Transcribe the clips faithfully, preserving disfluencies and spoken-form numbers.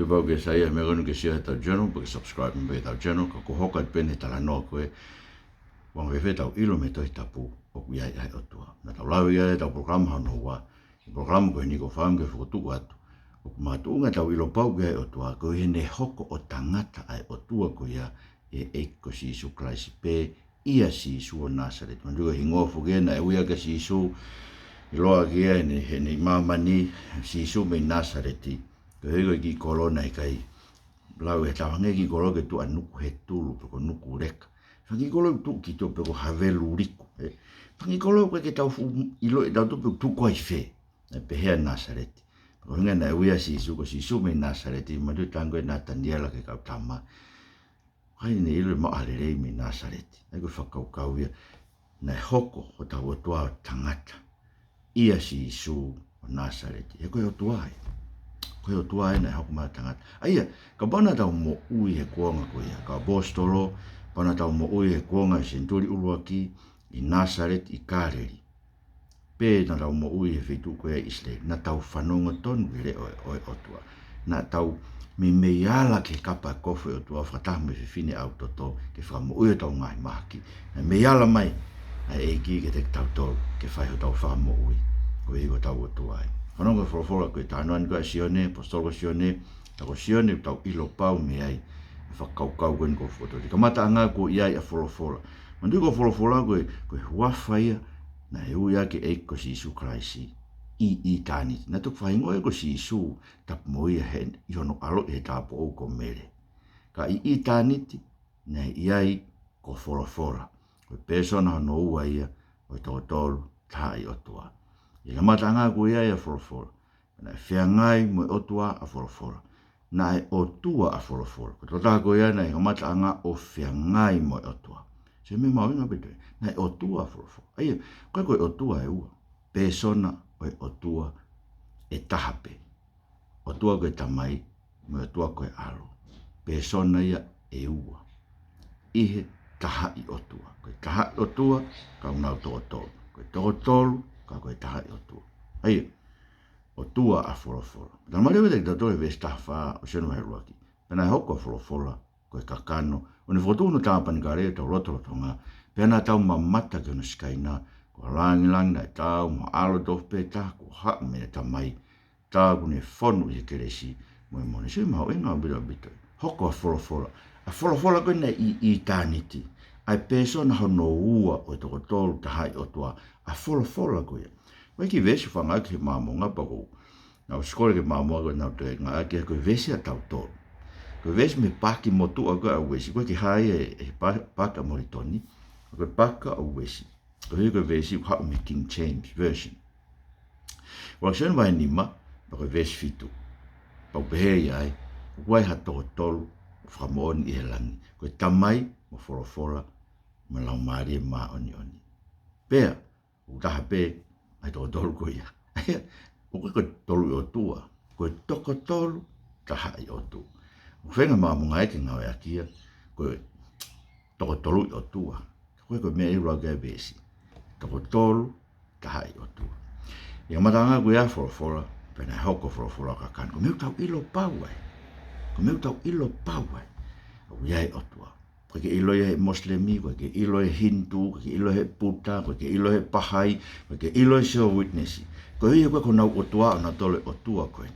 Kapau ʻoku ke saiʻia he meʻa ko eni ke share ʻetau channel, pea ke subscribe mai pē ʻetau channel, ka ʻoku hoko atu pē ʻeni he talanoa ko ē, ʻoku anga-fēfē ʻetau ʻilo mei he Tohi Tapu ʻoku ʻi ai ʻa e ʻOtua. Naʻa tau lave ki ai ʻi heʻetau polokalama hono ua, ʻi he polokalama ko eni ʻoku ou fakaʻamu ke fokotuʻu atu, ʻoku makatuʻunga ʻetau ʻilo pau ki ai ʻa e ʻOtua, koeʻuhi he naʻe hoko ʻo tangata ʻa e ʻOtua ko ia ʻi he ʻEiki ko Sīsū Kalaisi pē, ʻia Sīsū ʻo Nāsaleti. Manatuʻi ko e hingoa foki ia naʻe ui ʻaki ʻa Sīsū, ʻiloa ʻaki ia ʻi he, ʻi he māmani, Sīsū mei Nāsaleti. Ko e ʻuhi ko e kiʻi kolo naʻe ʻikai lau ʻe tautolu ha kiʻi kolo ke tuʻu ʻa Nukuhetulu pe ko Nukuleka. Fanga kiʻi kolo tuʻu ki tuʻa pe ko Haveluliku, ē. Fanga kiʻi kolo ʻoku ʻikai ke tau fuʻu ʻiloʻi ʻe tautolu pe ʻoku tuʻu ko ā ʻi fē. Naʻe pehē ʻa Nāsaleti. Ko e ʻuhinga naʻe ui ʻa Sīsū, ko Sīsū mei Nāsaleti, manatuʻi talange ʻe Nataniela ki he kau tama, ko hai naʻe ʻilo ʻe maʻu ha lelei mei Nāsaleti. ʻA ia ko e fakakaukau ia, naʻe hoko hotau ʻOtua ʻo tangata ʻia Sīsū ʻo Nāsaleti. He ko e ʻOtua ia. Ko e ʻOtua ia naʻe hoko mai ʻo tangata. ʻA ia, kapau naʻa tau moʻui he kuonga ko ia, kau ʻaposetolo, kapau naʻa tau moʻui he kuonga ʻo e senituli ʻuluaki, ʻi Nāsaleti ʻi Kāleli, pe naʻa tau moʻui he feituʻu ko ia ʻi ʻIsileli, naʻa tau fanongo tonu ki he leʻo ʻo e, ʻo e ʻOtua. Naʻa tau meimei ala ki he kapa kofu ʻo e ʻOtua, fakataha mo e fefine ʻau toto, ke fakamoʻui hotau ngaahi mahaki. Naʻe meimei ala mai ʻa e ʻEiki kiate kitautolu ke fai hotau fakamoʻui. Ko ia ko hotau ʻOtua ia. Fanongo ki he folofola ko e talanoa ni ko ē ʻa Sione, ʻaposetolo ko Sione, ka ko Sione ʻoku tau ʻilo pau mei ai e fakakaukau ko eni ko e fokotuʻu. Kamataʻanga kuo ʻi ai ʻa e Folofola. Manatuʻi ko e Folofola ko e, ko e huafa ia naʻe ui ʻaki e ʻEiki ko Sīsū Kalaisi ʻi ʻitāniti. Naʻe toki fakahingoa ia ko Sīsū, tapu mo ia he, ʻi hono ʻaloʻi he tāupoʻou ko Mele. Ka ʻi ʻitāniti, naʻe ʻi ai ko Folofola. Ko e pēsona hono ua ia ʻo e toko tolu tahaʻi ʻOtua. ʻI he kamataʻanga kuo ʻi ai ʻa Folofola. Naʻe feangai mo e ʻOtua ʻa Folofola. Naʻe ʻOtua ʻa Folofola. Ko e tokotaha ko ia naʻe kamataʻanga ʻo feangai mo e ʻOtua. Sio, meʻa mahuʻinga pē toe. Naʻe ʻOtua ʻa Folofola. ʻA ia, ʻoku ʻikai ko e ʻOtua ʻe ua. Pēsona ʻo e ʻOtua ʻe taha pē. ʻOtua ko e Tamai, mo e ʻOtua ko e ʻAlo. Pēsona ia ʻe ua ʻi he tahaʻi ʻOtua. Ko e tahaʻi ʻOtua, ka ʻoku nau toko tolu. Ko e toko tolu, ka ko e tahaʻi ʻOtua. ʻA ia, ʻOtua ʻa Folofola. Talamai leva kiate kitautolu ʻe he veesi taha fā ʻo Sione vahe ʻuluaki. Pea naʻe hoko ʻa Folofola ko e kakano, ʻo ne fokotuʻu hono tāpanekale ʻi hotau lotolotonga, pea naʻa tau mamata ki hono sikaina, ko e lāngilangi naʻe taau, mo e ʻAlo tofu pē taha kuo haʻu mei he Tamai, tā ʻoku ne fonu ʻi he kelesi mo e moʻoni. Sio, mahuʻinga ʻaupito ʻaupito. Hoko ʻa Folofola. ʻA Folofola ko ē naʻe ʻi ʻitāniti. ʻA e pēsona hono ua ʻo e toko tolu tahaʻi ʻOtua. ʻA Folofola ko ia. Ko e kiʻi veesi ʻoku fakaʻaongaʻi ki he Māmonga pea ko ʻeku, naʻa ku ʻosi kole ki he Māmonga ko ʻenau toe ngāueʻaki ia ko e veesi ʻatautolu. Ko e veesi mei he paaki motuʻa ko ē ʻa Uesi. ʻOku ʻikai ke hā ia ʻe he pa-, paaki ʻa Molitoni. Ko e paaki ʻa Uesi. Ko e, ko e veesi ʻoku haʻu mei he King James Version. ʻUluaki Sione vahe nima, pea ko e veesi fitu. Pea ʻoku pehē ʻi ai, ʻoku ʻi ai ha toko tolu fakamoʻoni ʻi he langi. Ko e Tamai, mo e Folofola, mo e Laumālie Māʻoniʻoni. Pea ʻoku taha pē ʻa e toko tolu ko ia. ʻOku ʻikai ko e toluʻi ʻOtua, ko e toko tolu tahaʻi ʻOtua. ʻOku feinga ʻa e Māmonga ia ke ngāueʻaki ia ko e toko toluʻi ʻOtua. Ko e, ko e meʻa ia ʻoku lau ki ai e veesi. Toko tolu tahaʻi ʻOtua. ʻI he kamataʻanga kuo ʻi ai ʻa Folofola, pea naʻe hoko ʻa Folofola ʻo kakano. Ko e meʻa ʻoku tau ʻilo pau ai. Ko e meʻa ʻoku tau ʻilo pau ai. ʻOku ʻi ai e ʻOtua. ʻOku ʻikai ke ʻilo ia ʻe he Mosilemi, ʻoku ʻikai ke ʻilo ʻe he Hinitū, ʻoku ʻikai ke ʻilo ʻe he Puta, ʻoku ʻikai ke ʻilo ʻe he Pahai, ʻoku ʻikai ke ʻilo ʻe he Jehovah Witness. Ko e ʻuhi ko ē ko honau ʻOtua ʻonautolu e ʻOtua ko ē.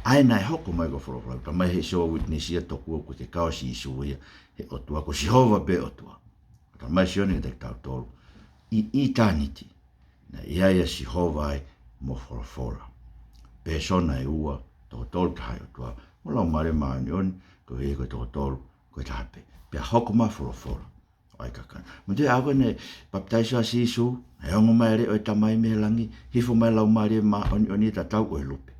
ʻA ia naʻe hoko mai ko e Folofola, talamai ʻe he Jehovah Witness ia tokua ʻoku ʻikai ke kau ʻa Sīsū ia he ʻOtua, ko Sihova pē ʻOtua. Talamai ʻe Sione kiate kitautolu, ʻi ʻitāniti, naʻe ʻi ai ʻa Sihova ai mo Folofola. Pēsona ʻe ua, toko tolu tahaʻi ʻOtua, mo e Laumālie Māʻoniʻoni, ko e ʻuhi ko e toko tolu, ko e taha pē. Pea hoko mai ʻa Folofola ʻo ʻai e kakano. Manatuʻi ʻa ē ko ē naʻe papitaiso ai ʻa Sīsū, naʻe ongo mai e leʻo ʻo e Tamai mei he langi, hifo mai e Laumālie Māʻoniʻoni ʻi he tatau ʻo e lupe.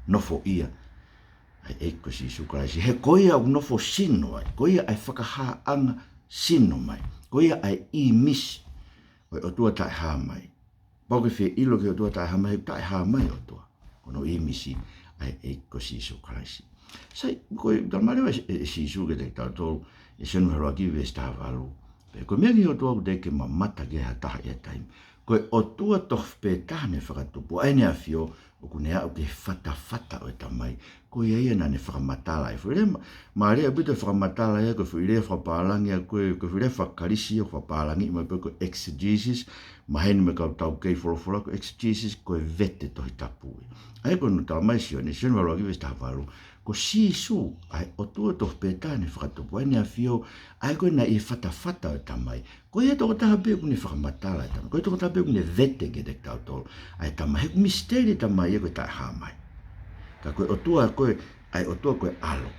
Nofoʻia ʻa e ʻEiki ko Sīsū Kalaisi. He ko ia ʻoku nofo sino ai, ko ia ʻa e fakahāʻanga sino mai, ko ia ʻa e ʻīmisi ʻo e ʻOtua taʻehāmai. Kapau ʻoku ke fie ʻilo ki he ʻOtua taʻehāmai, he ʻoku taʻehāmai e ʻOtua. Ko hono ʻīmisi ʻa e ʻEiki ko Sīsū Kalaisi. Sai, ko e talamai leva ʻe, ʻe Sīsū kiate kitautolu, ʻi Sione vahe ʻuluaki veesi taha valu. Pea ko e meʻa ki he ʻOtua ʻoku teʻeki ke mamata ki ai ha taha ʻi ha taimi. Ko e ʻOtua tofu pē taha naʻe fakatupu, ʻa ʻEne ʻAfio, ʻoku ne aʻu ki he fatafata ʻo e Tamai. ko ia ia naʻa ne fakamatala ai. Foʻi lea ma-, mālie ʻaupito e fakamatala ia, ko e foʻi lea fakapālangi ia ko ē, ko e foʻi lea fakaKalisi ʻoku fakapālangiʻi mai pē ko e exegesis, maheni mei he kau taukei folofola, ko e exegesis ko e vete Tohi Tapu ia. ʻA ia ko hono talamai ʻe Sione, Sione vahe ʻuluaki veesi taha valu, ko Sīsū, ʻa e ʻOtua tofu pē taha naʻe fakatupu, ʻa ʻEne ʻAfio, ʻa ia ko ē naʻe ʻi he fatafata ʻo e Tamai. Ko ia tokotaha pē ʻoku ne fakamatala e Tamai. Ko ia tokotaha pē ʻoku ne vete kiate kitautolu ʻa e Tamai. He ʻoku misiteli e Tamai ia, ko e taʻehāmai. Ka ko e ʻOtua ko ē, ʻa e ʻOtua ko e ʻAlo,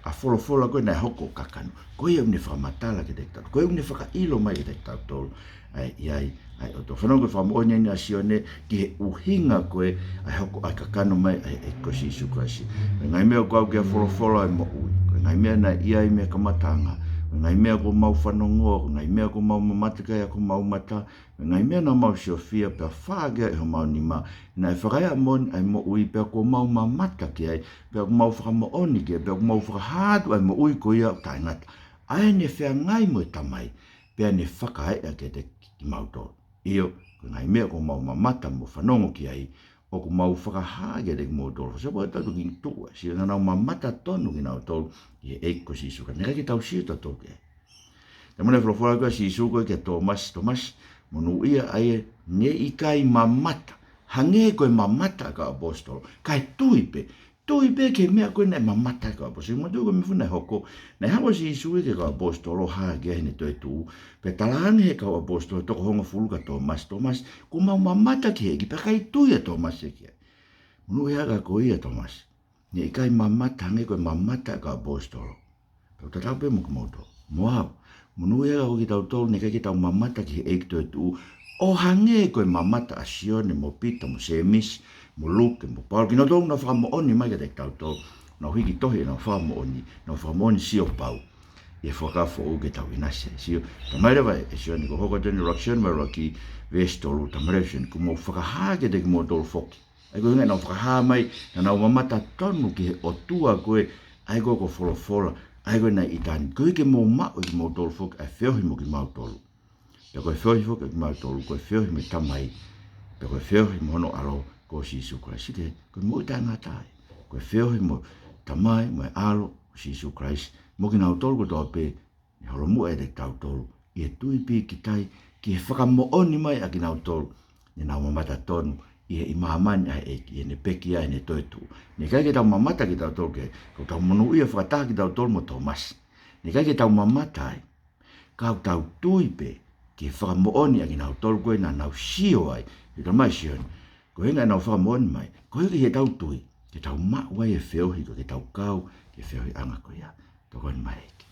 ʻa e folofola ko ē naʻe hoko ʻo kakano, ko ia ʻoku ne fakamatala kiate kitautolu. Ko ia ʻoku ne fakaʻilo mai kiate kitautolu ʻa e ʻi ai ʻa e ʻOtua. Fanongo ki he fakamoʻoni ʻeni ʻa Sione ki he ʻuhinga ko ē ʻa e hoko ʻa e kakano mai ʻa e ʻEiki ko Sīsū Kalaisi. Ko e ngaahi meʻa ʻoku ʻi he folofola ʻo e moʻui, ko e ngaahi meʻa naʻe ʻi ai mei he kamataʻanga, ko e ngaahi meʻa kuo mau fanongoa, ko e ngaahi meʻa kuo mau mamata ki ai ʻaki homau mata, ko e ngaahi meʻa naʻa mau siofia pea fā ki ai ʻe homau nima, naʻe fakaeʻa moʻoni ʻa e moʻui pea kuo mau mamata ki ai, pea kuo mau fakamoʻoni ki ai, pea kuo mau fakahā atu ʻa e moʻui ko ia ʻoku taʻengata, ʻa ia naʻe feangai mo e Tamai, pea ne fakaeʻa kiate kimautolu. ʻIo, ko e ngaahi meʻa kuo mau mamata mo fanongo ki ai, ʻoku mau fakahā kiate kimoutolu. Fakasopo atu ki tuʻa, sio naʻa nau mamata tonu kinautolu ʻi he ʻEiki ko Sīsū Kalaisi. Naʻe ʻikai ke tau sio tautolu ki ai. Talamai ʻe he folofola ko ē ʻa Sīsū ko ē kia Tōmasi, Tōmasi, monūʻia ʻa ia naʻe ʻikai mamata, hangē ko e mamata ʻa e kau ʻaposetolo, kae tui pē. Tui pē ki he meʻa ko ē naʻe mamata ai e kau ʻaposetolo. Manatuʻi ko e meʻa fuʻu naʻe hoko, naʻe haʻu ʻa Sīsū ia ki he kau ʻaposetolo ʻo hā ki ai ʻene toetuʻu. Pea talaange ʻe he kau ʻaposetolo toko hongofulu kia Tōmasi, Tōmasi, kuo mau mamata ki he ʻEiki, pea ʻikai tui ʻa Tōmasi ki ai. Monūʻia ā ka ko ia Tōmasi, naʻe ʻikai mamata hangē ko e mamata ʻa e kau ʻaposetolo. Pea ʻoku tatau pē mo kimoutolu, mo au. Monūʻia ā ka ko kitautolu naʻe ʻikai ke tau mamata ki he ʻEiki toetuʻu ʻo hangē ko e mamata ʻa Sione mo Pita mo Sēmisi mo Luke mo Paula, kinautolu naʻa nau fakamoʻoni mai kiate kitautolu, nau hiki tohi ʻenau fakamoʻoni, nau fakamoʻoni sio pau. ʻI he Fuakava Foʻou ke tau ʻinasi ai. Sio, talamai leva ʻe Sione, ko e hoko atu eni ʻuluaki Sione vahe ʻuluaki veesi tolu, talamai leva ʻe Sione, kuo mau fakahā kiate kimoutolu foki. ʻA ia ko e ʻuhinga naʻa nau fakahā mai, naʻa nau mamata tonu ki he ʻOtua ko ē, ʻa ia ko ē kuo folofola, ʻa ia ko ē naʻe ʻitāniti. Koeʻuhi ke mou maʻu ʻe kimoutolu foki ʻa e feohi mo kimautolu. Pea ko e feohi foki ʻa kimautolu, ko e feohi mo e Tamai, pea ko e feohi mo hono ʻAlo ko Sīsū Kalaisi. Ke, ko e moʻui taʻengata ia. Ko e feohi mo e Tamai, mo e ʻAlo ko Sīsū Kalaisi, mo kinautolu kotoa pē, ne holomuʻa ʻiate kitautolu ʻi he tui pīkitai ki he fakamoʻoni mai ʻa kinautolu naʻa nau mamata tonu ʻi he ʻi māmani ʻa e ʻEiki, ʻi heʻene pekia, ʻi heʻene toetuʻu. Naʻe ʻikai ke tau mamata kitautolu ki ai, ka ʻoku tau monūʻia fakataha kitautolu mo Tōmasi. Naʻe ʻikai ke tau mamata ai, ka ʻoku tau tui pē ki he fakamoʻoni ʻa kinautolu ko ē naʻa nau sio ai. He talamai ʻe Sione, ko e ʻuhinga naʻa nau fakamoʻoni mai, koeʻuhi ko ʻetau tui, ke tau maʻu ai e feohi, ko ē ke tau kau ki he feohiʻanga ko ia. Tokoni mai ʻEiki.